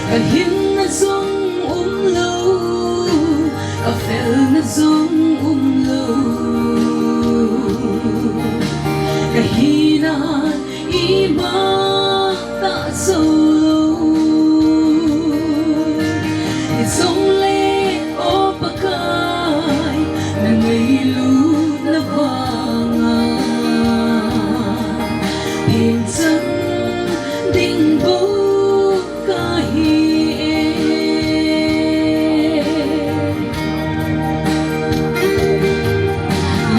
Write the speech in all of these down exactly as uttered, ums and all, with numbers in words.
Ka hinna zong um lou, ka felna zong um lou, ka hihna i mah tah zou lou. Hi zong leh aw Pakai, na ngailutna vang a, themchang ding bou ka hi e.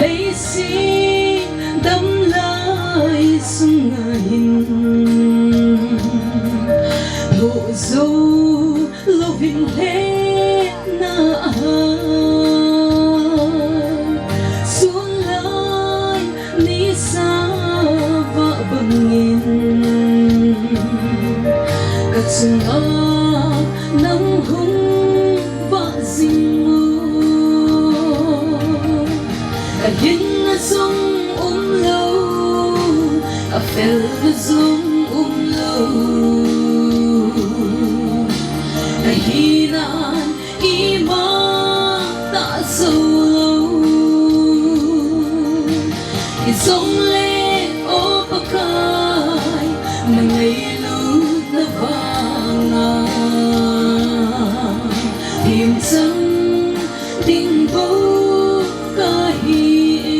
Leiset damlai sung ah hin, thoh zou lou in leh na a, sun lai ni sa vah bangin ka chung ah nang hong vah zing maw. Ka hinna zong um lou, ka felna zong um lou, ka hihna i mah tah zou lou. Hi zong leh aw Pakai, na ngailutna vang a, themchang ding bou ka hi e.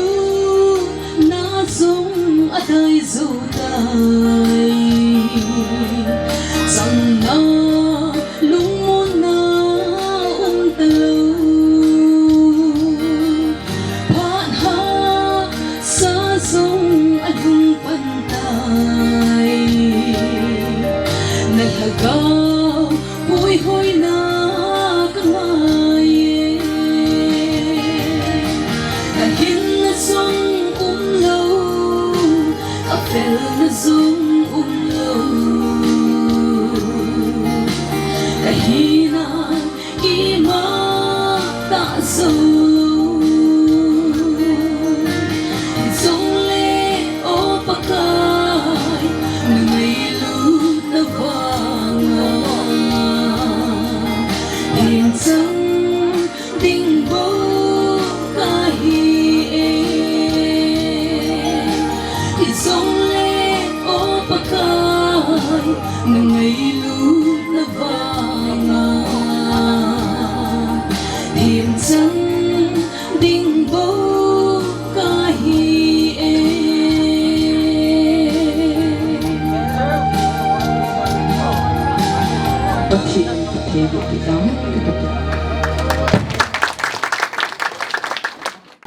Ngailutna zong a dai zou tai, changna lungmonna um ta lou. Phat haksa zong a lungpan tai, na lhagao puihawina ka ngai e. Ka hinna zong um lou, ka felna zong um lou, ka hihna i mah tah zou lou. Hi zong leh aw Pakai, na ngailutna vang a, themchang ding bou ka hi e. Hi zong leh aw Pakai, na ngailutna vang a, themchang ding bou ka hi e. Pathian, Pathian, Pathian.